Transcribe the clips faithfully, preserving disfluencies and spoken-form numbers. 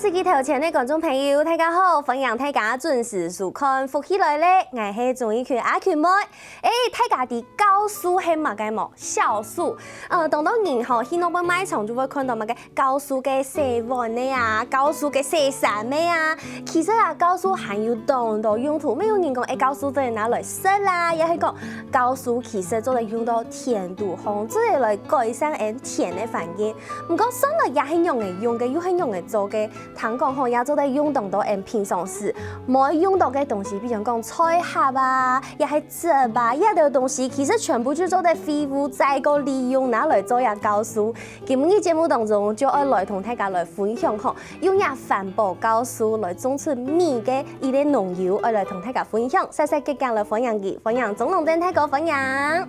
手機頭前个觀眾朋友，大家好，歡迎大家準時收看《福氣來了》，𠊎係鍾意群阿群妹。欸，大家知酵素係麼个無？酵素，呃，當多人吼去normal賣場就會看到麼个酵素个洗碗个啊，酵素个洗衫个啊。其實啊，酵素還有當多用途，乜有人講，欸，酵素做得拿來食啦，也係講酵素其實做得用到田肚項，做得來改善𠊎田个環境。毋過算來也係仰仔用个，又係仰仔做个，聽講吼也做得用當多𠊎平常時無用到个東西，比如講菜盒啊，也係紙啊，這兜東西其實全部就做得廢物再過利用，拿來做這酵素。今日節目當中就愛來同大家來分享吼，用這環保酵素來種出米个一個農友，愛來同大家分享。細細个講來歡迎佢，歡迎鍾龍正大哥，歡迎。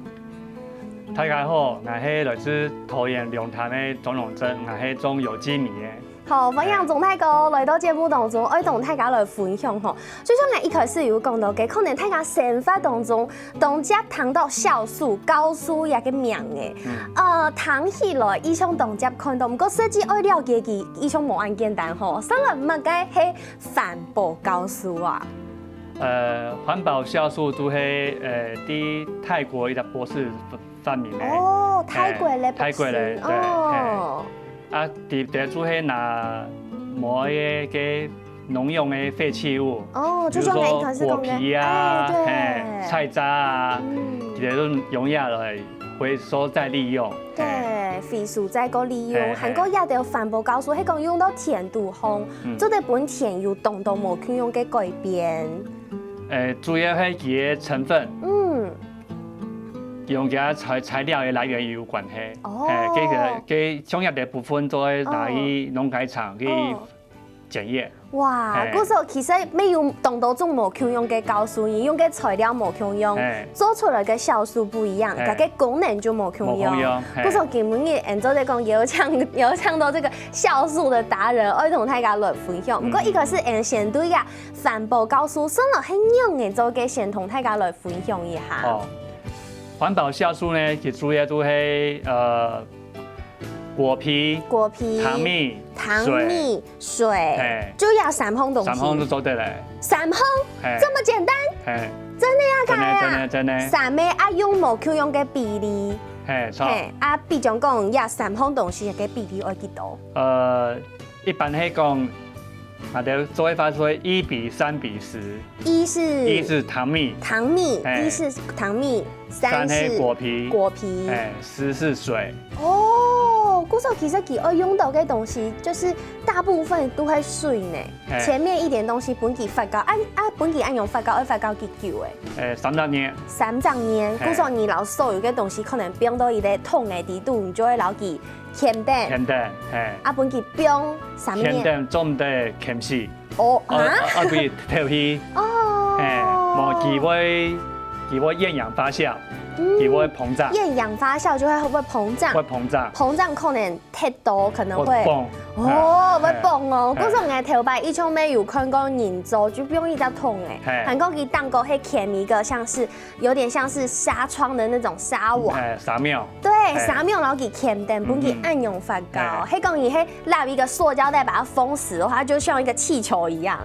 大家好，𠊎係來自桃園龍潭个鍾龍正，𠊎係種有機米个。好，歡迎鍾大哥來到節目當中，愛同大家來分享吼。就像𠊎一開始有講到个，可能大家生活當中當常聽到酵素、酵素這個名仔，呃，聽起來異常當常看到，毋過實際愛了解佢，異常無恁簡單吼。先來麼个係環保酵素啊？呃，環保酵素就係呃，在泰國一個博士發明个。哦，泰國个博士，欸，泰國个，對，哦。嘿。啊，特別就係拿無个農用个廢棄物，哦，就像你一開始講个，比如說果皮啊，欸，對。嘿，菜渣啊，嗯。這種容易來回收再利用。對，嘿。回收再過利用，嘿，嘿。還過這兜環保酵素，係講用到田肚項，嗯。做得分田有當多無共樣个改變。欸，主要係佢个成分。嗯。 用个材，材料个來源也有關係。哦。嘿，這個，這商業个部分做得拿去農改場去檢驗。哦。哇，嘿。故所其實乜有當多種無共樣个酵素，用个材料無共樣，嘿。做出來个酵素不一樣，嘿。佢个功能就無共樣。無共樣，嘿。故所今日𠊎做得講邀請，邀請到這個酵素个達人，愛同大家來分享。嗯。毋過一開始𠊎先對啊，環保酵素算來係仰仔做个，先同大家來分享一下。哦。 環保酵素呢，佢主要就係呃果皮、果皮、糖蜜、糖蜜、水，水，嘿。就這三項東西。三項就做得了。三項？嘿。這麼簡單？嘿。真的啊，真的，假的啊？真的，真的。三個啊，用無共樣个比例。嘿，著。嘿，啊，比將講這三項東西个比例愛幾多？呃，一般來講，啊，就做法係一比三比十。 一是一是糖蜜，糖蜜，嘿。一是糖蜜，三是三係果皮，果皮。嘿，十是水。哦，故所其實佢愛用到个東西，就是大部分都係水呢。嘿。前面一點東西分佢發酵，啊，啊，分佢恁樣發酵，愛發酵幾久欸？欸，三十年。三十年，嘿。故所你摎所有个東西可能放到一個桶仔底肚，你就會摎佢 牽等。牽等，嘿。啊，分佢放三日。牽等做毋得牽死。哦，哦，啊？啊，分佢透氣。哦。嘿，無佢會，佢會厭氧發酵，嗯。佢會膨脹。厭氧發酵就會，會膨脹。會膨脹。膨脹可能忒多，可能會，會崩。哦，嘿。會崩哦。嘿。故所𠊎頭擺以前乜有看過人做，就放一隻桶仔，嘿。還過佢頂高係牽一個像是 有點像是紗窗的那種紗網。欸，紗網。對，欸。紗網，然後佢牽等，分佢恁樣發酵。欸。係講你係拉一個塑膠袋把它封死的話，它就像一個氣球一樣，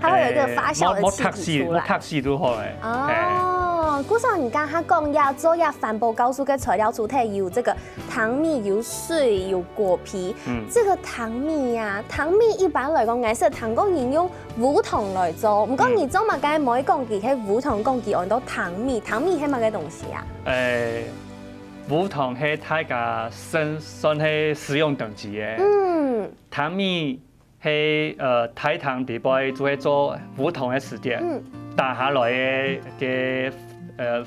它會有一個發酵的氣體出來。欸，無，無窒死，無窒死就好了。哦，欸。故所你剛剛講這做這環保酵素个材料主體有這個糖蜜、有水、有果皮。嗯。這個糖蜜呀，糖蜜一般來講，𠊎識聽過人用 烏糖來做，毋過你做麼个毋會講佢係烏糖，講佢安到糖蜜？糖蜜係麼个東西啊？欸，烏糖係大家算，算係食用等級个。嗯。糖蜜係，呃，代糖底背就係做烏糖个時節，嗯。打下來个，个，呃，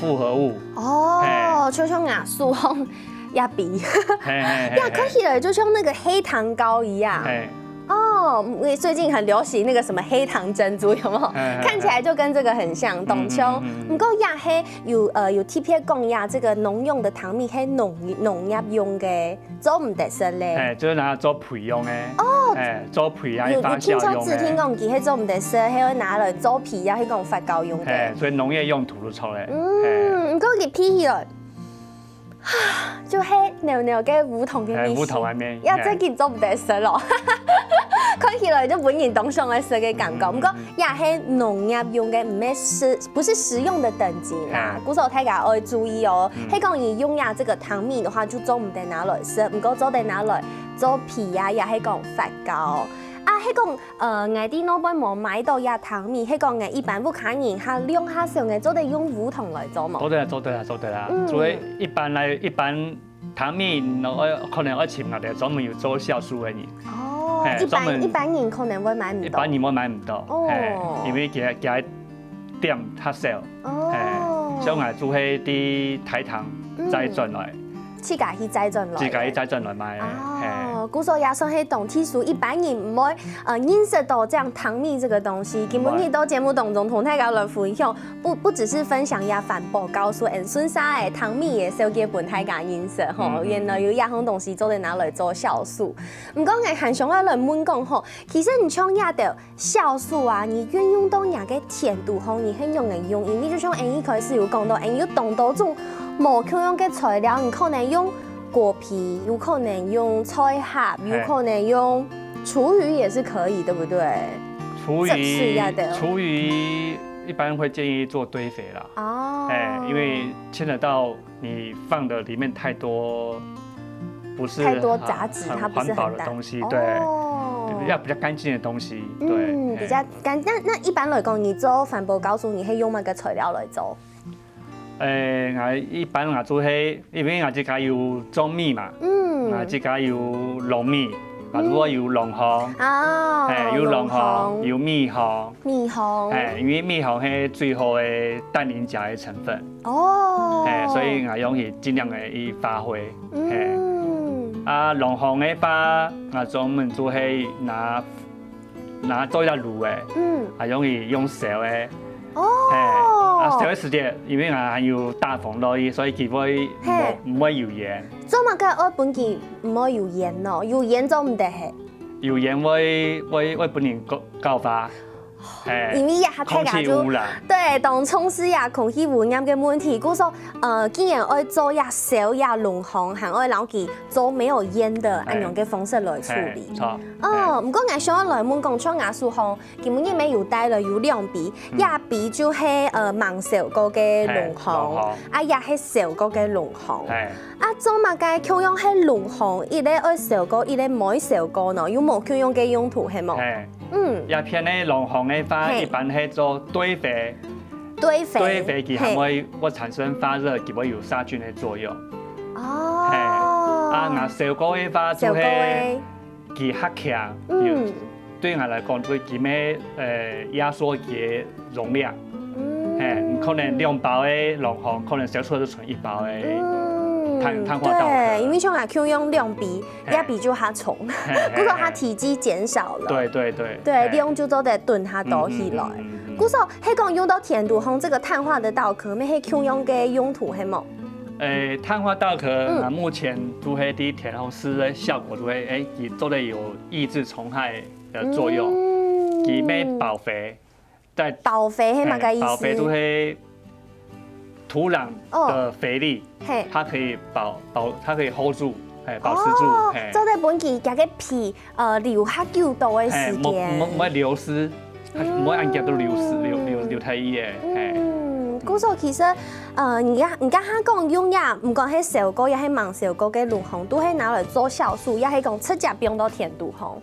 複合物。哦，嘿。就像啊，蘇紅也比，嘿，嘿，嘿，也看起來就像那個黑糖糕一樣。嘿。哦，因為最近很流行那個什麼黑糖珍珠，有沒有？嘿，嘿，看起來就跟這個很像，嘿。當像。嗯，嗯，嗯，嗯。毋過也係有，呃，有特別講呀，這個農用的糖蜜係農，農業用个。 做毋得食咧。嘿，就係拿來做肥用个。哦。嘿，做肥啊，有，有聽說發酵用个。只聽講佢係做毋得食，係愛拿來做肥啊，係講發酵用个。嘿，所以農業用途就出來。嗯，嘿。毋過佢鼻起來，就係濃濃个烏糖个味緒。哎，烏糖个味，也最近做毋得食咯。看起來就分人當想愛食个感覺。嗯，毋過，嗯，嗯。也係農業用个，毋係食，不是食用的等級啦。哎。故所大家愛注意哦。嗯。係講你用呀這個糖蜜的話，就做毋得拿來食，毋過做得拿來做皮啊，也係講發糕。啊，係講，呃，𠊎在外背無買到這糖蜜，係講𠊎一般屋下人較量較少，𠊎做得用烏糖來做無？做得啊，做得啊，做得啊。嗯。所以一般來，一般糖蜜，你愛，可能愛尋𠊎兜專門有做酵素个人。哦，嘿，一般，專門一般人可能會買毋到。一般人會買毋到，哦。嘿，因為佢，佢店較少。哦。嘿，像𠊎就係在台糖摘轉來。嗯。自家去摘轉來。自家去摘轉來賣个，哦，嘿。故所也算係當特殊，一般人毋會，呃，認識到這樣糖蜜這個東西。今晡日到節目當中同大家來分享， 不，不只是分享這環保酵素，and順續个糖蜜也紹介分大家認識吼。嗯，嗯，原來有這項東西做得拿來做酵素。毋過，𠊎還想愛來問講吼，其實你像這兜酵素啊，你運用到若个甜度吼，你係仰仔用？因為就像𠊎一開始有講到，𠊎有當多種無共樣个材料，你可能用果皮，有可能用菜葉，有可能用廚餘也是可以，對不對？廚餘，汁水啊，對。廚餘一般會建議做堆肥啦。哦。哎，因為牽扯到你放的裡面太多不是太多雜質，很，它不是很環保的東西，很淡。對。哦。要比較乾淨的東西，對，嗯，比較哎。乾。那，那一般來講，你做環保酵素，你會用麼个材料來做？誒，𠊎一般𠊎就係，因為𠊎自家有種米嘛，嗯。𠊎自家有礱米，啊，嗯。如果有礱糠，哦，哎，有礱糠，礱糠。有米糠， 米糠。哎，因為米糠係最好个氮磷鉀个成分。哦。哎，所以𠊎用去盡量个去發揮。嗯。哎。啊，礱糠个話，𠊎專門就係拿，拿做一隻爐个，嗯。啊，用去用燒个。哦。哎，啊，燒个時節，因為𠊎還有打風落去，所以佢會無，嘿。毋會有煙。做麼个愛分佢毋會有煙呢？有煙做毋得嘿。有煙會，會，會分人搞，搞化。 哎，因為這下大家就，空氣污染。對，當重視這空氣污染个問題，故所，呃，既然愛做這燒這礱糠，還愛摎佢做沒有煙的哎。恁樣个方式來處理。哎，著。哦，哎。毋過𠊎想愛來問講，像𠊎手項，今晡日乜有帶了有兩杯，嗯。這杯就係，呃，吂燒過个礱糠，哎，礱糠。啊，這係燒過个礱糠。哎。 啊，做麼个共樣係礱糠，一個愛燒過，一個毋愛燒過呢？有無共樣个用途係無？嘿。嗯。這片个礱糠个話，嘿。一般係做堆肥。堆肥。堆肥佢還會，嘿。會產生發熱，佢會有殺菌个作用。哦。嘿。啊，若燒過个話，就係燒過个。 佢較強，嗯。佢對𠊎來講，就係佢个，呃，壓縮佢个容量。嗯。嘿，你可能兩包个礱糠，可能燒出來就剩一包个嗯，碳，碳化稻殼。對，因為像𠊎共樣兩杯，嘿。這杯就較重，嘿，嘿，故所佢體積減少了。對，對，對，對，嘿。量就做得囤較多起來。嗯，嗯，嗯，嗯，嗯。故所，係講用到田肚項這個碳化的稻殼，乜係共樣个用途，係無？誒，碳化稻殼，嗯。啊，目前就係在田項施个效果就係，誒，佢做得有 抑制蟲害的作用。嗯。佢乜保肥，在，保肥係麼个意思？嘿，保肥就係土壤的肥力，哦。嘿。它可以保，保，它可以hold住，嘿，保持住，哦，嘿。做得分佢，佢个皮，呃，留較久多个時間。嘿，毋，毋，毋會流失，它毋會恁遽就流失，流，流，流忒去个，嘿。嗯，故所其實，呃，你，你剛剛講用呀，毋管係燒過也係吂燒過个礱糠，都係拿來做酵素，也係講直接放到田肚項。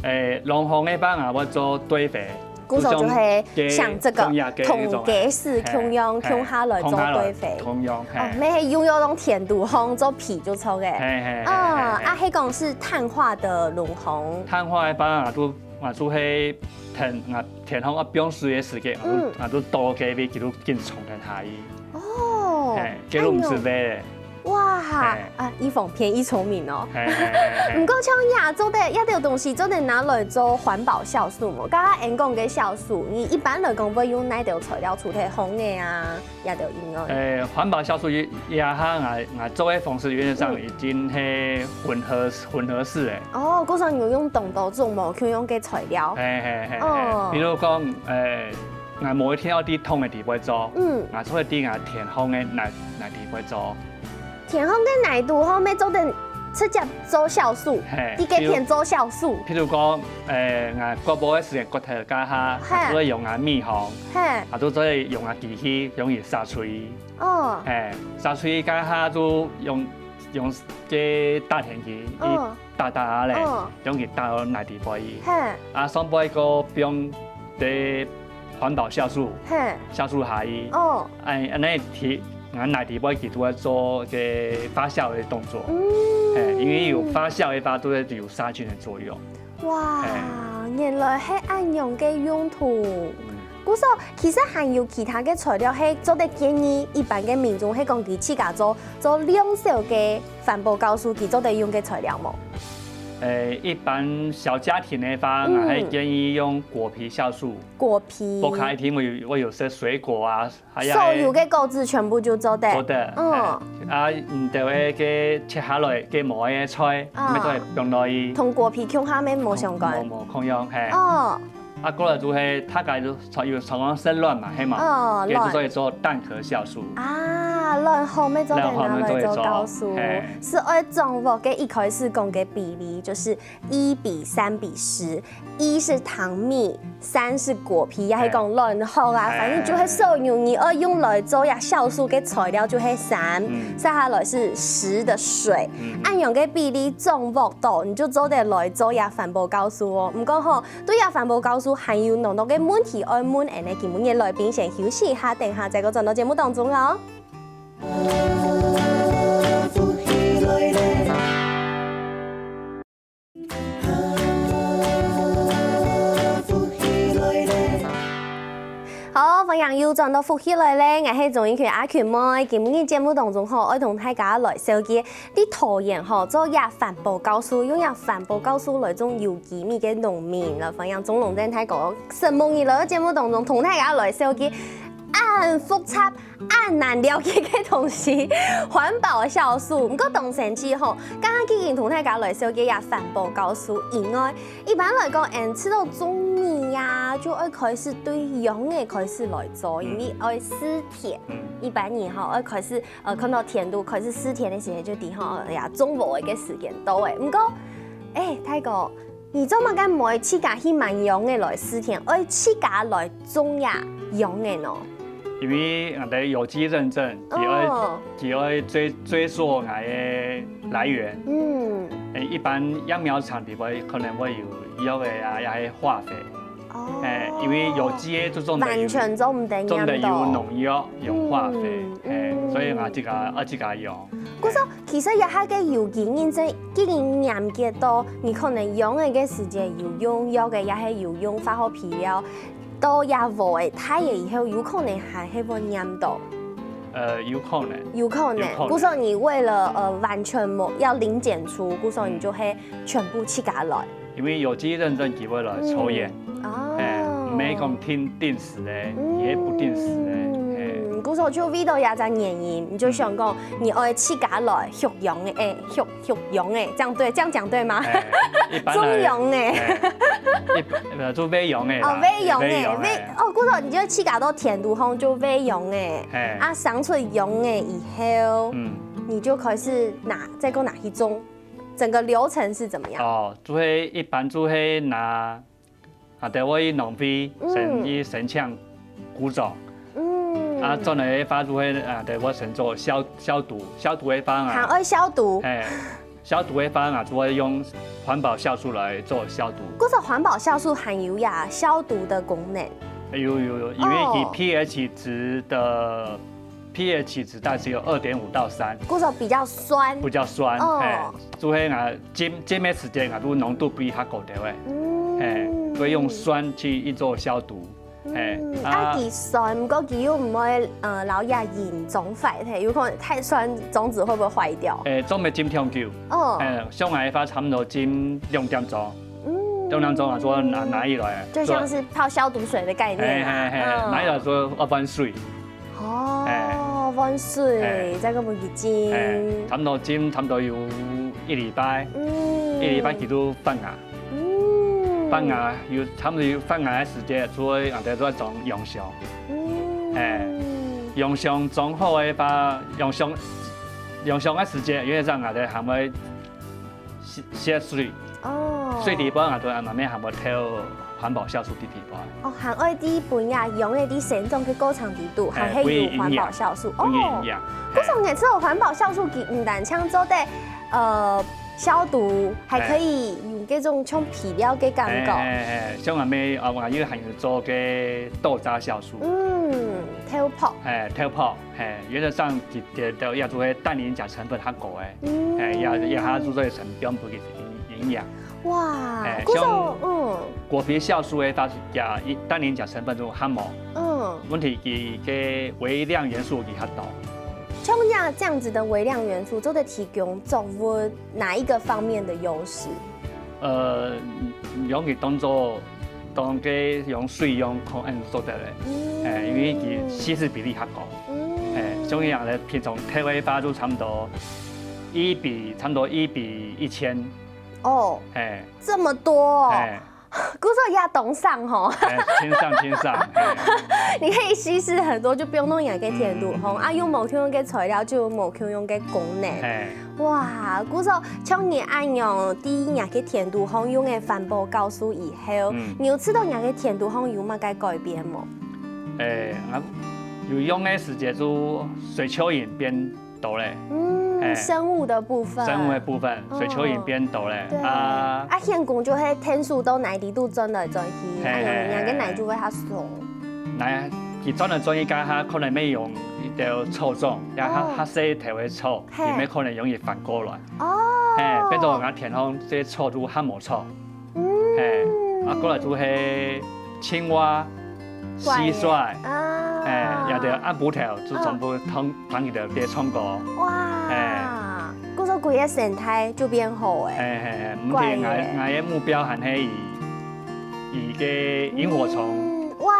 誒，礱糠个話，𠊎會做堆肥，故所就係像這個，就像種，種植式共樣，嘿，共下來做堆肥。嘿，共下來，共樣，嘿。哦，乜係用，用田肚項做肥就著个。嘿，嘿，嘿，哦，嘿，嘿。啊，係講係碳化的礱糠。碳化个話，𠊎就，𠊎就係田，𠊎田項愛放水个時間，𠊎就，嗯。𠊎就倒該位，佢就緊衝等下去。哦，嘿，佢就毋使喂。哎喲。 哇，嘿。啊，一方便一聰明哦。嘿，嘿，嘿，嘿。毋過像這做得，這兜東西做得拿來做環保酵素無？剛剛𠊎講个酵素，你一般來講會用哪兜材料？除忒糠个啊，這兜以外。誒，環保酵素也，也下𠊎，𠊎做个方式原則上已經係混合，嗯。混合式个。哦，故所你有用當多種無共樣个材料。嘿，嘿，嘿，嘿。哦。比如講，誒， 𠊎無一定愛在桶个底背做，嗯。𠊎做得在𠊎田項个泥，泥底背做。天空个泥土吼，乜做得直接做酵素，嘿，直接天做酵素。譬如講，誒，𠊎割布个時間割忒該下，嘿。就會用啊蜜糖，嘿。啊，就做得用啊機器，用去沙吹。哦。嘿，沙吹該下就用，用个打田機，哦。一打打下咧，哦。用去打到泥地背去。嘿。啊，上背个放个環保酵素，嘿。酵素下去。哦。哎，恁呢提，𠊎泥地背佢都會做个發酵个動作。嗯。嘿，因為有發酵个話，都會有殺菌个作用。哇，嘿。原來係恁樣个用途。嗯。故所，其實還有其他个材料係做得建議一般个民眾係講佢自家做，做兩手个環保酵素，佢做得用个材料無？誒，一般小家庭个話，嗯。𠊎還建議用果皮酵素。果皮。剝開一定會有，會有些水果啊， 還有所有个果子全部就做得。做得，嗯。嘿。啊，你兜个切下來个無个菜，啊。乜做得放落去。同果皮共下面無相關。無，無共樣，嘿。哦。啊，過來就係大家就常，有常常食卵嘛，係嘛？哦，卵。佢就做得做蛋殼酵素。啊，卵殼乜做得拿來做酵素。卵殼乜做得做，嘿。係愛掌握个一開始講个比例，就是一比三比十，一是糖蜜，三是果皮，也係講卵殼啊，嘿。反正就係所有你愛用來做這酵素个材料就係三，嗯。接下來是十的水，嗯。恁樣个比例掌握到，你就做得來做這環保酵素哦。毋過吼，對這環保酵素還有當多个問題愛問𠊎等个今晡日來賓，先休息一下，等下再過轉到節目當中哦。 好，歡迎又轉到福氣來了，𠊎係鍾意佢阿群妹。今日節目當中吼，愛同大家來紹介，在桃園吼做這環保酵素，用這環保酵素來種有機米个農民，來歡迎鍾龍正大哥，承蒙你來到節目當中同大家來紹介，恁複雜 恁難了解个東西，環保酵素。毋過當生趣吼，剛剛既經同大家來紹介這環保酵素以外，一般來講，𠊎等食著種米呀，就愛開始對秧仔開始來做，因為愛施田。嗯。一般人吼，愛開始，呃，看著田肚開始施田个時節，就知吼，哎呀，種禾仔个時間到了。毋過，誒，大哥， 你做麼个毋會自家去買秧仔來施田，愛自家來種這秧仔呢？因為𠊎等有機認證，佢愛，哦。佢愛追，追溯𠊎个來源。嗯。誒，一般秧苗廠裡背可能會有藥仔啊，也係化肥。哦。誒，因為有機个就種得有，完全做毋得用到。種得有農藥、有化肥。嗯，誒，嗯。所以𠊎自家，愛自家用。 故所，其實這下个有機認證，既經嚴格到，你可能秧仔个時節有用藥个，也係有用化學肥料，到這禾仔大了以後，有可能還係會染到。呃，有可能。有可能。有可能。故所你為了，呃，完全無，要零檢出，故所你就會全部自家來。 因為有機認證佢會來抽驗。嗯。哦。誒，毋係講定，定時个，嗯。佢係不定時个，誒。故所就為著這隻原因，你就想講，嗯。你愛自家來畜秧个，誒，畜，畜秧个，這樣對，這樣講對嗎？誒，一般來，種秧个。誒，一般，呃，就餵秧个啦，哦，餵秧个，餵秧个。餵，哦，故所你就自家到田肚項就餵秧个，誒。啊，生出秧个以後，嗯。你就開始拿，再過拿去種。 整個流程是怎麼樣？哦，就係一般就係拿，啊，對，𠊎去農會，嗯。先去申請古種。嗯。啊，轉來个話就係，啊，對，𠊎先做消，消毒，消毒个話啊。還愛消毒？誒，消毒个話啊，就會用環保酵素來做消毒。故所環保酵素還有這消毒个功能？有，有，有，因為佢哦。pH值个 pH值大概只有二點五到三。故所比較酸。比較酸，哦。誒，就係𠊎浸，浸个時間𠊎就濃度比較高兜仔。嗯。誒，所以用酸去做消毒。誒，嗯，啊。啊，佢酸，毋過佢又毋會，呃，摎這秧種壞忒，有可能太酸，種子會不會壞掉？誒，種愛浸忒久。哦。誒，像𠊎个話差不多浸兩點鐘。嗯。兩點鐘啊，就拿，拿起來。就像是泡消毒水的概念啊。嘿，嘿，嘿，嗯。拿起來就愛換水。 哦，哎。換水，哎。再過分去浸。哎，差不多浸，差不多有一禮拜，嗯。一禮拜佢就發芽。嗯。發芽有，差不多有發芽个時節，就會，啊，就會裝秧箱。嗯。哎，秧箱裝好个話，秧箱用上个時節，因為這樣啊，就還會洩，洩水，哦。水底部啊，就慢慢還會投環保酵素在底部。哦，還愛在本也用个在生長个過程底肚，還係有環保酵素。哎，分佢營養。分佢營養。哦，故所你知道環保酵素佢毋單淨做得，呃，消毒，還可以有這種像肥料个感覺。哎，哎，哎，像我們，啊，我有還有做个豆渣酵素。嗯，豆粕。哎，豆粕。 嘿，原則上，佢，佢，佢也就係單寧鉀成分較高个，嗯。嘿，也，也較注重成分分佢營，營養。哇，嘿，故所，像嗯。果皮酵素个，它也單寧鉀成分就較無。嗯。問題佢个微量元素佢較多。像這樣，這樣子的微量元素，做得提供作物哪一個方面的優勢？ 呃，用佢當做，當个用水用可能做得个，嗯。哎，因為佢稀釋比例較高。嗯。哎，所以講呢，平常投个話就差不多一比，差不多一比一千。哦，哎。這麼多哦。哎。故所也當省吼。哎，當省，當省，哎。你可以稀釋很多，就不用弄你个田肚吼，嗯。啊，用無共樣个材料，就有無共樣个功能。哎。 哇，故所像你恁樣，在你个田肚項用个環保酵素以後，嗯。你有試著你个田肚項有麼个改變無？誒，啊，有用个時節就水蚯蚓變多咧。嗯，誒，生物的部分。生物的部分，哦。水蚯蚓變多咧。對。啊。啊，現今就係田鼠到泥地肚鑽來鑽去，嘿，哎喲，嘿，人家个泥就會較鬆。嘿。泥，佢鑽來鑽去，該下可能愛用一條草種，也較，哦。較細條个草。 嘿。佢乜可能容易翻過來。哦。嘿，變做𠊎田項這草就較無草。嗯。嘿，啊，過來就係青蛙、蟋蟀，怪耶。啊。嘿，也就暗晡頭就全部通，嗯。通佢兜在唱歌。哇，嘿。故所規个生態就變好誒。嘿，嘿，嘿，毋過𠊎，怪耶。𠊎个目標還係以，以个螢火蟲。嗯，哇。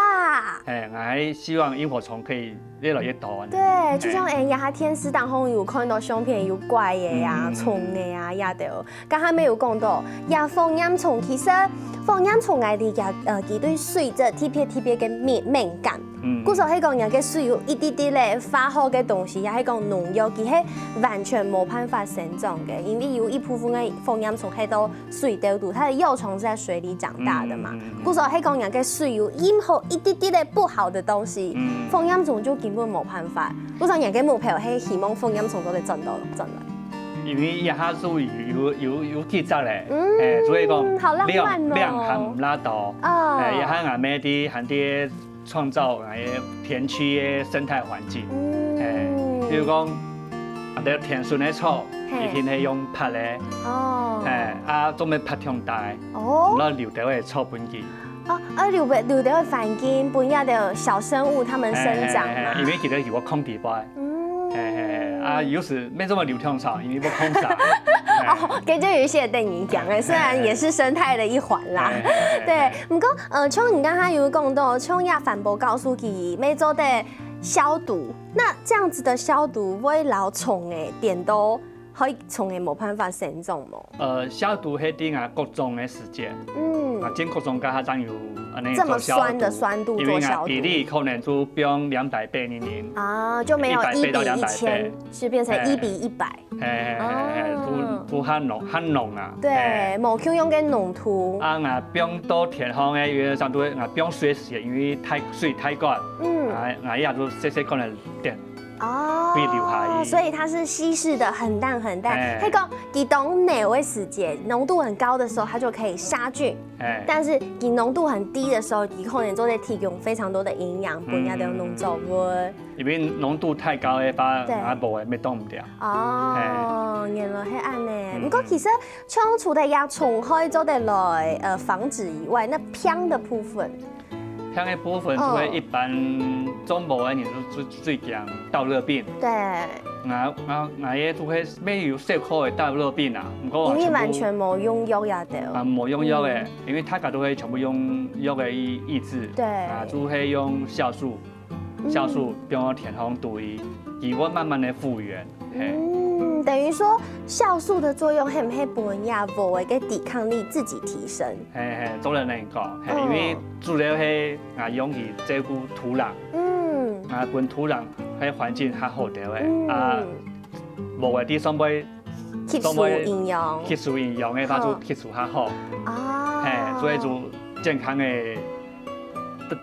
嘿，𠊎還希望螢火蟲可以 越來越多。對，就像，嘿。誒，這下電視當中有看到相片，有怪个啊，嗯。蟲个啊，也都有。剛才乜有講到，這火焰蟲，其實火焰蟲𠊎理解，呃，佢對水質特別特別个敏，敏感。嗯。故所係講，人个水有一滴滴个化學个東西，也係講農藥，佢係完全無辦法生長个，因為有一部分个火焰蟲係到 水兜肚，它的幼蟲是在水裡長大的嘛。嗯，嗯，嗯。故所係講，人个水有任何一滴滴个不好的東西，嗯。火焰蟲就根本無辦法。故所人个目標係希望火焰蟲做得轉到，轉來。因為這下就有，有，有，有記載咧，嗯，誒，所以講，好浪漫哦。量，量還毋罅多，哦。誒，這下𠊎乜在，還在 創造𠊎个田區个生態環境。嗯。誒，比如講，啊，這田脣个草，嘿。一定係用伐个。哦。誒，啊，做乜伐忒大，哦。然後留兜个草分佢。哦，啊，留个，留兜个環境，分這兜小生物它們生長嘛。誒，誒，誒，因為佢兜有個空地方。嗯。誒，誒，誒，啊，有時乜做乜留忒長，因為愛囥沙。誒。哦，跟就有一些等於講，誒，雖然也是生態的一環啦。誒，誒，誒，誒。對， 毋過，呃，像你剛剛有講到，像這環保酵素佢乜做得消毒，那這樣子的消毒會摎蟲仔電到，害蟲仔無辦法生長無？呃，消毒係在𠊎國中个時節，嗯。啊，正國中該下正有恁呢做消毒，這麼酸的酸度做消毒。因為𠊎鼻涕可能就放兩百倍呢，啊，就沒有一比一千，一百倍到兩百倍。是變成一比一百。 嘿，嘿，嘿，嘿，哦。都，都較濃，較濃啊。對，嘿。無共樣个濃度。啊，𠊎放到田項个，原則上都會，𠊎放水時，因為太，水太乾，嗯。啊，𠊎也就細細罐个電，哦，會流下去。所以它是稀釋的，很淡很淡。嘿。係講，佢當濃个時節，濃度很高的時候，它就可以殺菌。嘿。但是佢濃度很低的時候，佢可能就會提供非常多的營養，分這兜農作物。嗯。 因為濃度太高个話，對。啊，無个，乜擋毋牢。哦，嘿。原來係恁呢。嗯。毋過其實，像除了這蟲害做得來，呃，防止以外，那病的部分？病个部分，哦。就係一般種無个人就最，最驚稻熱病。對。啊，啊，啊，也就係乜有小可个稻熱病啊，毋過啊，因為全部完全無用藥呀，對。啊，無用藥个，嗯。因為大家都係全部用藥个抑，抑制。對。啊，就係用酵素。 酵素放到田項肚，佢會慢慢个復原。嘿。嗯，等於說酵素的作用，係毋係分這禾仔个抵抗力自己提升？嘿，嘿，做得恁講，嘿，嗯。因為主要係，啊，用佢照顧土壤，嗯。啊，分土壤个環境較好兜个，嗯。啊，無个地方會吸收營養。吸收營養个，話就吸收較好。啊嘿，所以就健康个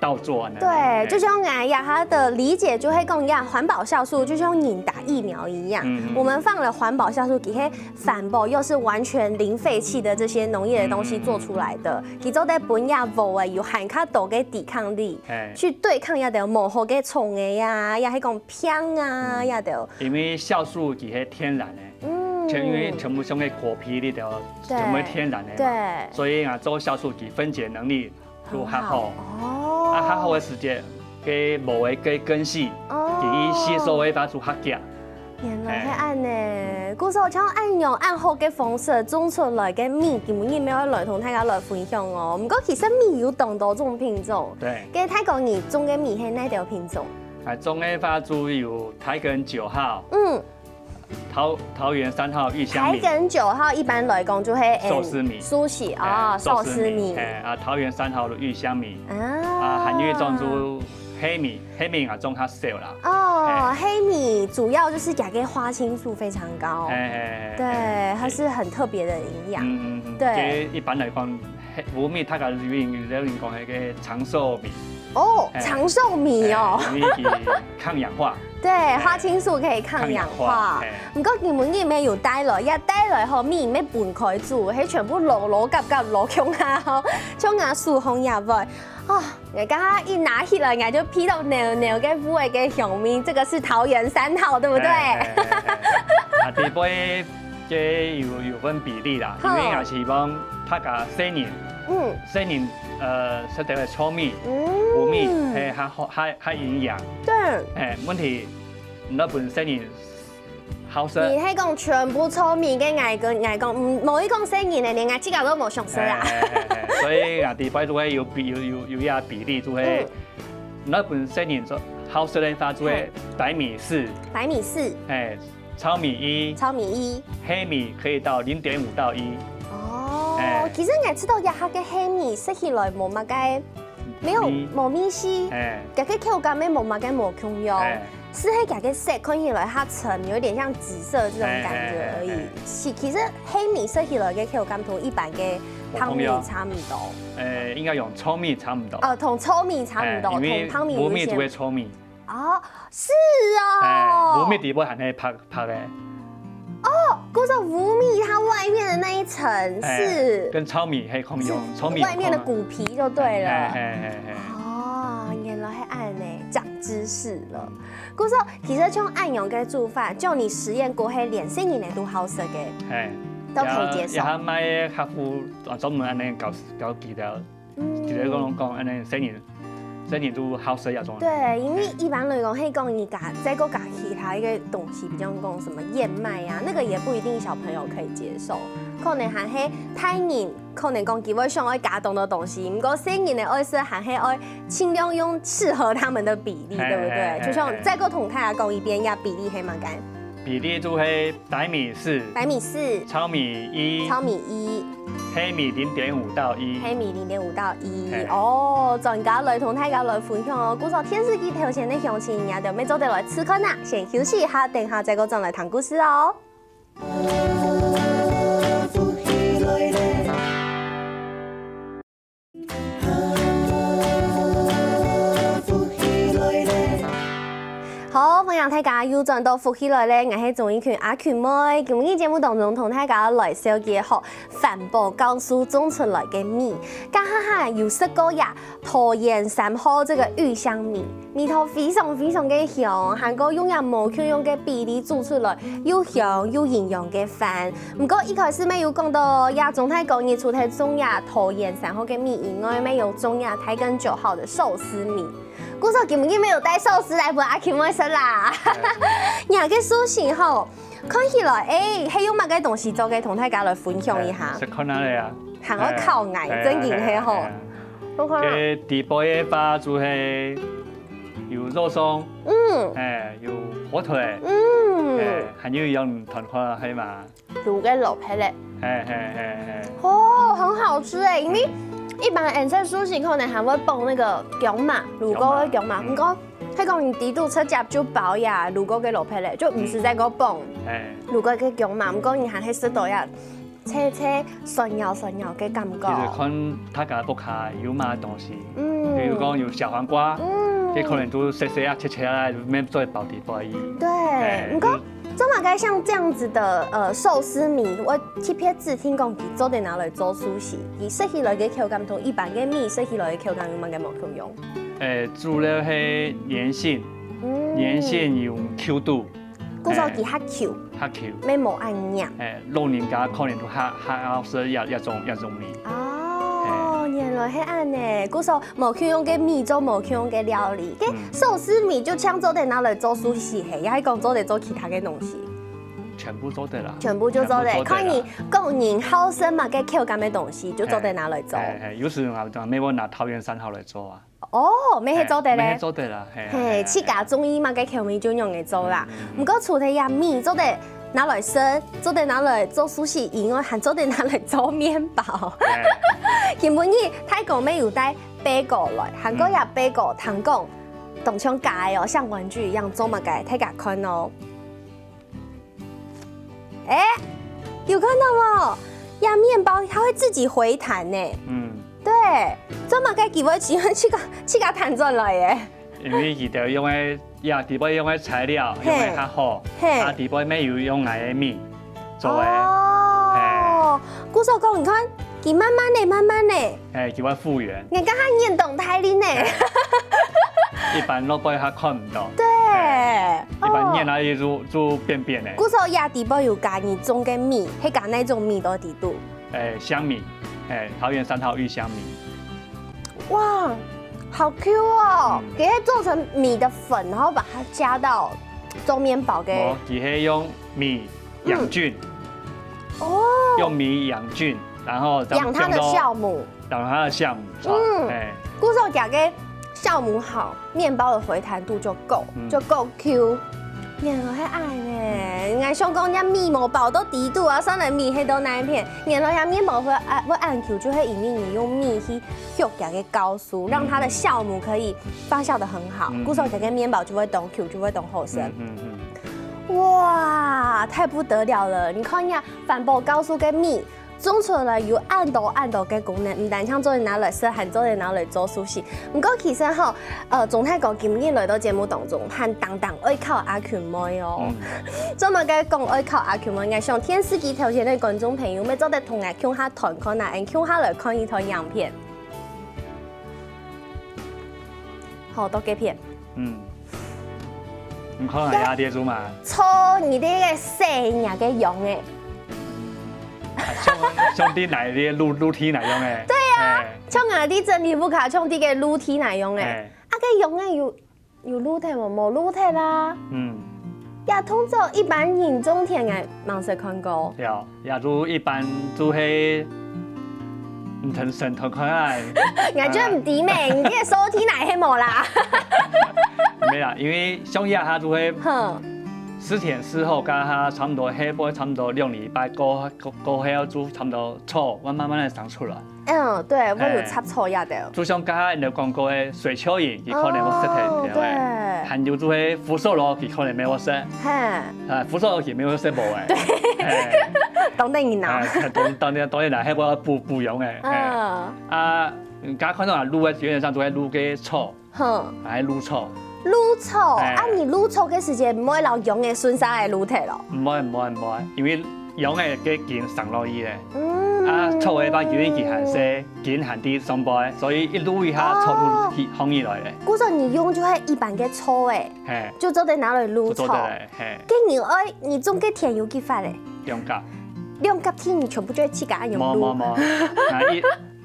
倒做呢。对，就像俺呀，他的理解就会跟一样，环保酵素就像你打疫苗一样，嗯嗯我们放了环保酵素，给些环保又是完全零废弃的这些农业的东西做出来的，你做得分呀，无哎，有含较多的抵抗力。嘿，去对抗呀的无好个虫仔呀，也系讲病啊，呀的。因為酵素佢係天然个，嗯全因為全部像个果皮裡頭，對全部係天然个嘛，对，所以啊，做酵素佢分解能力就較好。哦，啊，較好个時節，个無个个根系，哦佢吸收个話就較強。原來係恁呢，故所像恁樣恁好个方式種出來个米，今日要來同大家來分享哦。毋過其實米有當多種品種，對，个大哥你種个米係哪條品種？啊，種个話就有台梗九號、嗯，桃桃園三號玉香米、台梗九號一般來講就係壽司米壽司哦哎，壽司米哎，啊，桃園三號的玉香米，啊啊，還有一種就黑米，黑米啊種較少啦。哦，黑米主要就是佢个花青素非常高，哎哎，对，它是很特別的營養。嗯嗯嗯，對這一般來講，黑烏米大家有人有人講那個長壽米，哦，哎長壽米哦，哎因為佢抗氧化，对，花青素可以抗氧化。抗氧化哎毋過今日你也有帶來，也帶來吼，米也分開煮，係全部摎摎夾夾摎共下吼，像啊手項也會。哦，我剛剛一拿起來，我就鼻到濃濃个烏个香味，這個是桃園三號，對不對？哎哎哎哎啊，底背這有有分比例啦，因為也希望大家細人嗯細人呃食得个糙米、嗯，烏米，係較好較較營養。對，哎，問題你本細人好食，你係講全部糙米个，𠊎个𠊎講，嗯，無一講細人个，連𠊎自家都無想食啊。哎哎哎哎所以啊，底背就會有比有有有一個比例，就會嗯你本細人做好食个話，就會白米四，白米四，哎，糙米一，糙米一。黑米可以到零點五到一。哦哎，其實𠊎知道這下个黑米食起來無麼个，沒有米無味緒，哎佢个口感也無麼个無共樣哎，係係佢个色看起來較深，有點像紫色這種感覺而已哎哎哎哎。是，其實黑米食起來个口感同一般个白米差毋多。呃，應該用糙米差不多。哦，同糙米差毋多，哎因為同白米有一些無米就會糙米，哦，是哎，哦。無米底部還係白白个，故所無米它外面的那一層哎是跟糙米係共樣，糙米有外面的共樣穀皮就對了。哎哎哎哎，哦，原來係恁呢，長知識了。故所其實像恁樣个做法，照你實驗過，係連細人仔都好食个，哎，都可以接受也也還賣个客戶啊，專門恁呢搞搞佢兜，嗯佢兜講講恁呢細人，細人都好食這種。對，因為一般來講，係講你加再過加其他一個東西，比方講什麼燕麥啊，那個也不一定小朋友可以接受，可能還係大人，可能講佢會想愛加當多東西，毋過細人个愛食還係愛盡量用適合他們的比例，嘿對不對？嘿嘿就像再過同大家講一遍，這比例係麼个？比例就係白米四，白米四，糙米一，糙米一，黑米零點五到一。黑米零點五到一嘿。哦，專家來同大家來分享哦。故所電視機頭前个鄉親，你兜乜做得來試看啊。先休息一下，等下再過轉來聽故事哦。好，歡迎大家又轉到福氣來了，𠊎係鍾意群阿群妹。今日節目當中同大家來紹介好環保酵素種出來个米，這下哈有食過呀，桃園三號這個玉香米，味道非常非常个香，還過用也無共樣个比例煮出來，又香又營養个飯。毋過一開始乜有講到，呀，鍾大哥你除忒種呀桃園三號个米以外，乜有種呀台根九號的壽司米。 故所今日乜有帶壽司來分阿Q妹食啦。你个壽司吼，看起來，誒，係用麼个東西做个？同大家來分享一下。食看下咧啊，還愛考𠊎，正經係吼。我看啊，个底背个話就係有肉鬆，嗯誒，有火腿，嗯，誒，還有用團塊係嘛？滷个蘿蔔咧，嘿嘿嘿嘿，哦，很好吃誒，因為一般人食壽司可能還會放那個薑嫲，滷過个薑嫲，薑嫲毋過係講你底肚直接就包呀，滷過个蘿蔔咧，就毋使再過放。哎，滷過个薑嘛，毋過你還係食到呀，脆脆酸咬酸咬个感覺。其實看大家屋下有麼个東西，嗯，比如講有小黃瓜，嗯，佢可能就細細啊切切啊，免做包底包衣。對，哎，毋過做麼个像這樣子的呃壽司米，我特別只聽講佢做得拿來做壽司，佢食起來个口感同一般个米食起來个口感有麼个無共樣？ 誒，主要係黏性，嗯，黏性有Q度，故所佢較Q，較Q，乜無恁硬。誒，老人家可能都較較好食這這種這種米。哦，原來係恁呢，故所無共樣个米做無共樣个料理，个壽司米就淨做得拿來做壽司係，也係講做得做其他个東西。全部做得啦，全部就做得，全部做得啦。看你個人好食麼个口感个東西，就做得拿來做。誒誒，有時候啊，乜會拿桃園三號來做啊。 哦，乜係做得咧。乜係做得啦，係啊，係啊，係啊。自家中意麼个口味就用來做啦。嗯，嗯，嗯。毋過除忒這米做得拿來食，做得拿來做壽司以外，還做得拿來做麵包。係。今晡日大哥乜有帶貝果來，還過這貝果聽講，當像假个哦，像玩具一樣，做麼个？大家看哦。 誒，有看到無？這麵包它會自己回彈呢。嗯。對，做麼个佢會自家自家彈轉來耶？因為佢兜用个，呀，底背用个材料，嘿，用个較好，嘿，啊，底背乜有用𠊎个米做个。哦，嘿。故所講，你看，佢慢慢的、慢慢的， 哎，佢會復原。人家還黏當大力呢。哎，一般落背較看毋到。對，哎，一般黏下去就，哦，就扁扁的。故所也底背有加你種个米，係加哪種米到底肚？哎，香米，哎，桃園三號玉香米。哇，好Q哦！嗯。佢係做成米的粉，然後把它加到做麵包个。無，佢係用米養菌。嗯。哦。用米養菌，然後再養它的酵母。 當然它的酵母，嗯，哎。故所佢个酵母好，麵包的回彈度就夠，嗯，就夠Q。原來係恁呢，𠊎想講，人家米無包到底肚啊，算了米係到哪一片？原來人家麵包會啊，會恁Q，就係因為你用米去畜佢个酵素，讓它的酵母可以發酵得很好，嗯，故所佢个麵包就會當Q，就會當好食。嗯，嗯，嗯。哇，太不得了了！你看一下，環保酵素个米， 種出來有恁多恁多个功能，毋單淨做得拿來食，還做得拿來做壽司。毋過其實吼，呃，鍾大哥今日來到節目當中，還當當愛考阿群妹哦。嗯。做麼个講愛考阿群妹？𠊎想電視機頭前个觀眾朋友，乜做得同𠊎共下看看啊，𠊎共下來看一段影片。好，到這片。 嗯。你看啊，呀，壓跌住嘛。搓你這个細人个樣欸。像，像在哪裡擼，擼地那樣欸。對啊，哎。像啊，在整理屋下，像在該擼地那樣欸。哎。啊，該樣欸有，有擼忒無？無擼忒啦。嗯。呀，通常一般人種田个，吂識看過。有。 也就一般就係，嗯，很，很可愛。𠊎就毋知咩，你這个手提哪係無啦？沒啦，因為像這下就係，哼，事前事後，該下差不多，下背差不多兩禮拜過，過，過後就差不多搓，慢慢慢慢生出來。嗯，對，會有插搓這兜。就像該下你有講過个水蚯蚓，佢可能會食忒，哦，對不對？對。還有就係福壽螺，佢可能乜會食。嘿。啊，福壽螺佢乜會食無欸。對。嘿。當然啦。哎，當，當然，當然啦，該會補，補養欸，嘿。嗯。啊，嗯，大家看到啊，擼个，有點像做該擼个搓，哼。哎，擼搓。擼搓，哎。啊，你擼搓个時間，毋會摎樣仔順續仔擼忒咯？毋會，毋會，毋會，因為樣仔个根生落去咧。嗯。啊，搓个話，因為佢還細，根還在上背，所以一擼一下，搓就起，哦，紅起來咧。故所你用就係一般个搓欸。 嘿。就做得拿來擼搓。就做得了，嘿。該你愛，你種个田有幾發咧？兩甲。兩甲地你全部就係自家恁樣擼？無，無，無。啊，一，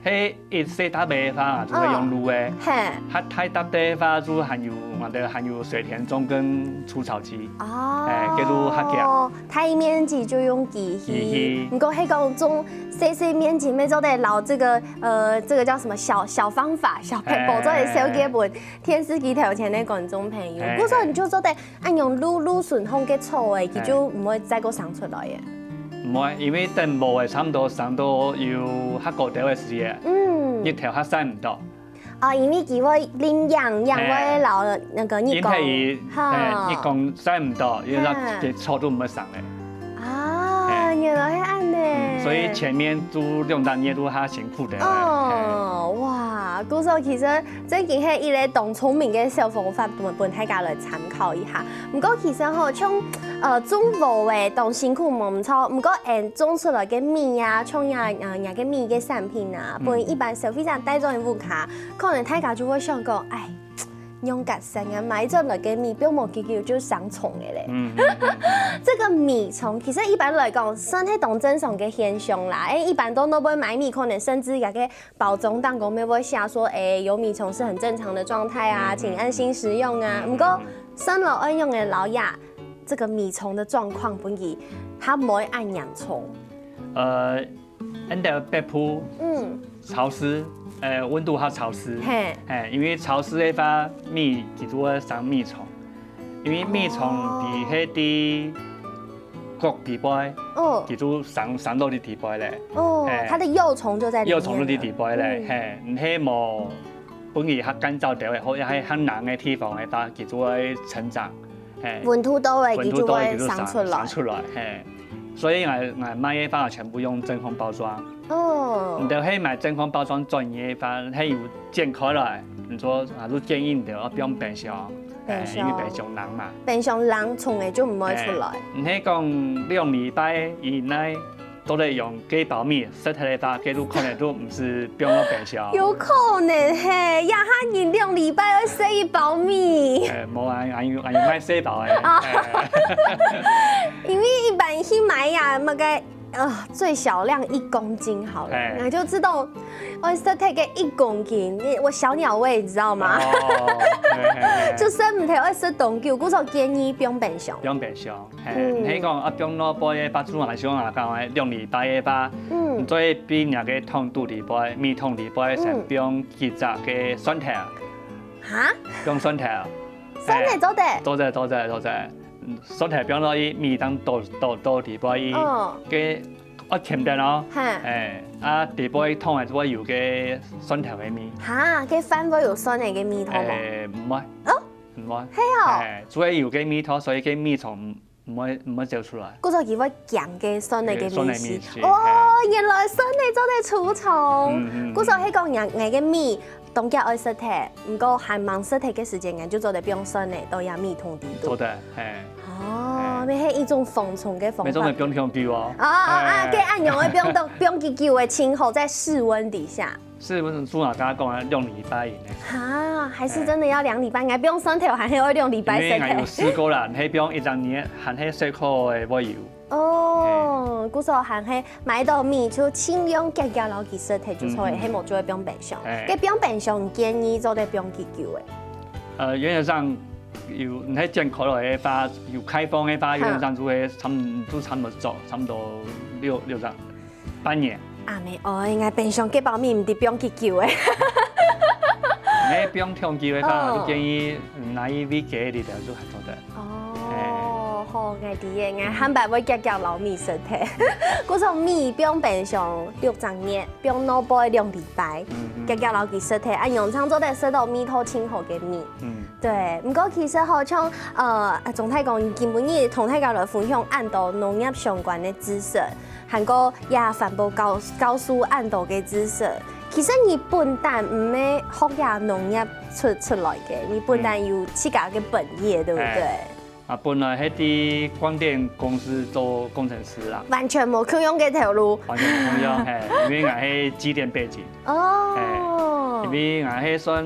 係一細搭个話啊，就係用擼个。嗯。嘿。較大搭个話，就還有，或者還有水田種跟除草機。哦。嘿，叫做較強。大面積就用機器。機器。毋過係講種細細面積，乜做得摎這個，呃，這個叫什麼小，小方法、小撇步，嘿，做得紹介分 電視機頭前个觀眾朋友，嘿，故所你就做得恁樣擼，擼順風个搓欸，佢就毋會再過生出來欸。毋會，因為等無欸，差不多生到有較高兜个時節，嗯。日頭較曬毋到。哦，因為佢會淋鹽，鹽會摎該个日光，陰忒佢，哈。欸，日光曬毋到，因為佢，哈。佢草都毋會生咧。啊，欸。原來係恁呢。嗯，所以前面都兩三年都較辛苦个。哦，欸。哇，故所其實這个係一個當聰明个小方法，分，分大家來參考一下。毋過其實吼，像，呃，種禾仔當辛苦無毋著，毋過，欸，種出來个米啊，像若，呃，若个米个產品啊，嗯。分一般消費者帶轉屋下， 可能大家就會想講，哎，仰結煞啊，買轉來个米放無幾久就生蟲个咧。嗯，嗯，嗯，嗯。這個米蟲其實一般來講，算係當正常个現象啦。哎，一般都都會買米，可能甚至有个包裝當中也會寫說，哎，有米蟲是很正常的狀態啊，嗯，嗯，請安心食用啊。嗯，嗯，毋過，嗯。算了，愛用个老爺，這個米蟲的狀況分佢，佢毋會恁嚴重。呃， 𫣆兜北部，嗯。潮濕，呃，溫度較潮濕。嘿。嘿，因為潮濕个話，米佢就會生米蟲。因為米蟲哦。佢係在谷底背，哦。佢就生，生到在底背咧。哦，嘿。它的幼蟲就在裡面了。幼蟲就在底背咧，嗯。嘿，你係無分佢較乾燥个，或者係較冷个地方个話，佢就會成長。 嘿。溫度到位，佢就會生出來。溫度到位，佢就生，生出來，嘿。所以𠊎，𠊎賣个話全部用真空包裝。哦。你就係買真空包裝轉个話，係有剪開來，你說，啊，就建議你就愛放冰箱，冰箱。嘿，因為冰箱冷嘛。冰箱冷，蟲仔就毋會出來。嘿，你係講兩禮拜以內 都得用該包米，食忒个話，該就可能就毋使放到冰箱。有可能嘿，這下人兩禮拜愛食一包米。欸，無啊，還有，還有賣細包个。啊。欸。因為一般去買呀，那個，呃，最小量一公斤好了，欸。那就知道，哦，食忒个一公斤，我小鳥胃，你知道嗎？哦，嘿，嘿，嘿。就食毋忒，愛食當久，故所建議放冰箱。放冰箱。 嘿，嗯。你講啊，放落背个話，煮下想啊，講兩禮拜个話，嗯。你做得比若个桶肚裡背，米桶裡背，先放幾隻个蒜頭。嗯。哈？放蒜頭。蒜頭做得？嘿，做得，做得，做得。嗯，蒜頭放落去，米當多，多，多裡背去，哦。該愛甜點哦。嘿。嘿，啊，裡背桶个就會有个蒜頭个味。哈，該飯會有蒜頭个味道無？欸，毋會。哦？ 毋會。係哦。嘿，主要有个味道，所以个米蟲毋，毋會，毋會走出來。故所佢會驚个蒜頭个味緒。嘿，蒜頭味緒，哦，嘿。原來蒜頭做得除蟲。嗯，嗯，嗯。故所係講，𠊎，𠊎个米當遽愛食忒，毋過還吂食忒个時間，𠊎就做得放蒜頭到這米桶底肚。做得，嘿。哦，嘿。該係一種防蟲个方法。該種个放當久哦。哦，哦，啊，嘿。該恁樣會放到，放幾久个，盡好在室溫底下。 係，𠊎先摎大家講啊，兩禮拜以內。哈，還係真的要兩禮拜，欸。𠊎放蒜頭還係愛兩禮拜食个。因為𠊎有試過啦，係放一隻月，還係細可个會有。哦，嘿。故所還係買到米就盡量遽遽摎佢食忒就著，嗯，嗯。係無就愛放冰箱。欸。該放冰箱建議做得放幾久个？呃，原則上有，你係剪開來个話，有開封个話，哈。原則上就會差不，就差不多做，差不多六，六日。 半年。阿姆哀，𠊎冰箱該包米毋知放幾久欸。你放當久个話，哦。就建議拿去餵雞个，就還做得。哦，嘿。好，𠊎知咧，𠊎下擺會遽遽摎米食忒。故所米放冰箱六隻月，放落背兩禮拜，嗯，嗯。遽遽摎佢食忒，恁樣正做得食到味道盡好个米。嗯。對，毋過其實吼，像，呃，鍾太公今晡日同大家來分享恁多農業相關个知識。 還過這環保教，教書恁多个知識。其實你本旦毋係學這農業出，出來个，你本旦有自家个本業，嗯。對不對？哎。啊，本來係在光電公司做工程師啦。完全無共樣个頭路。完全無共樣，嘿，因為𠊎係機電背景。哦。哎，因為𠊎係算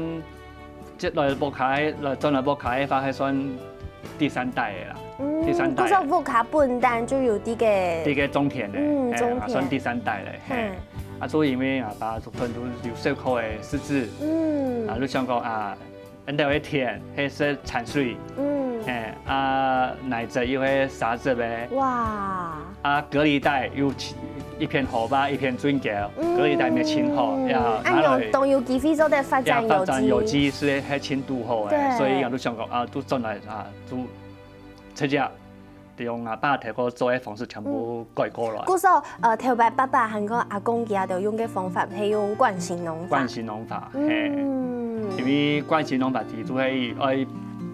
接來屋下个，來轉來屋下个話，還算第三代个啦，嗯，第三代个。故所屋下本旦就有這個，這個種田个，嗯，嘿，種田。啊，算第三代个，嘿。嗯。啊，所以因為阿爸做分都有小可个識字，嗯。啊，就想講啊，恁樣个田，係識產水，嗯。嘿，啊，泥質又係沙質个，哇。 啊，隔離帶有一片河壩，一片圳溝，嗯。隔離帶乜盡好，呀，嗯，拿來，恁樣當有機會做得發展有機。呀，發展有機係，係盡堵好个，對。所以𠊎就想講啊，就轉來啊，就直接用阿爸頭過做个方式全部改過來。嗯。故所，呃，頭擺爸爸還過阿公佢兜用个方法，係用慣性農法。慣性農法，嘿。嗯。因為慣性農法就係愛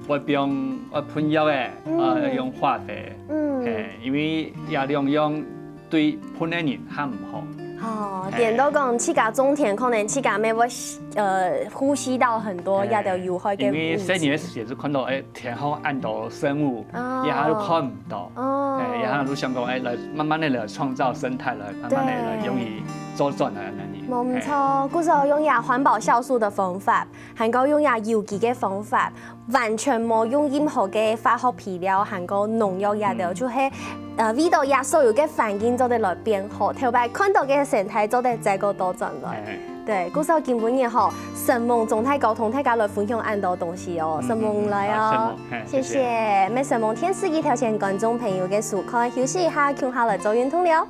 會用愛噴藥个，嗯呃，用化肥，嗯嘿，因為這兩樣對噴个人較毋好。哦，嘿變到講自家種田，可能自家乜會呃呼吸到很多嘿這兜有害个因為細物質。人个時節就看到，哎，田項恁多生物，哦也下都看毋到，哦哎，也下都想講，哎，來慢慢个來創造生態，來慢慢个來對容易周轉來恁樣。無毋錯，故所用這環保酵素的方法，還過用這有機个方法，完全無用任何个化學肥料，還過農藥這兜，嗯就係呃為到這所有个環境做得來變好。頭擺看到个生態做得再過多轉來。哎，對，故所今晡日吼，承蒙鍾大哥同大家來分享恁多東西哦，承蒙來哦嗯嗯嗯好，承蒙，嘿，謝謝謝。謝。乜承蒙電視機頭前觀眾朋友个收看，休息一下，共下來做運動了。